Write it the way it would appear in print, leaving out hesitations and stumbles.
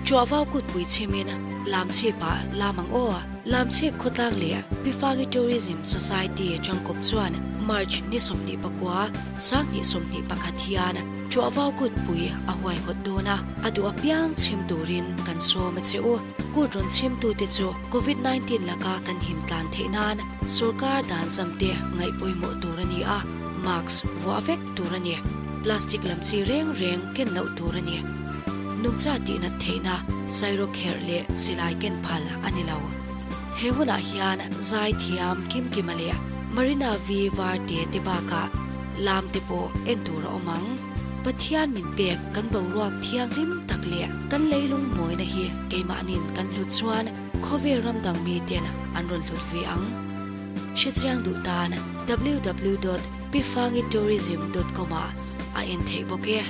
Chuahvau kutpui chhimin Lamchhip-ah lam ang aw. Lamchhip khawtlang leh Pifangi Tourism Society tangkawp chuan March ni 29, 2021 hian Chuahvau kutpui a huaihawt dawn a, a duh apiang chhim turin kan sawm a che u. Kut rawn chhimtute chu Covid 19 laka kan him tlan theih nan sorkar dan zamte ngaih pawimawh tur a ni a, mask vuah vek tur a ni. Plastic lam chi reng reng ken loh tur a ni. Nungcha tihnat theihna sairawk kherh leh silai ken phal a ni lo. He hunah hian zai thiam Kimkima leh Marina V Varte te bakah lam te pawh en tur a awm ang. Pathian min pek kan boruak thianghlim tak leh kan leilung mawina hi keimahnin kan hlut chuan khawvel ram dang miten an rawn hlut ve ang. Hrechiang duh tan www. Pifangitourism dot com ah a en theih bawk e.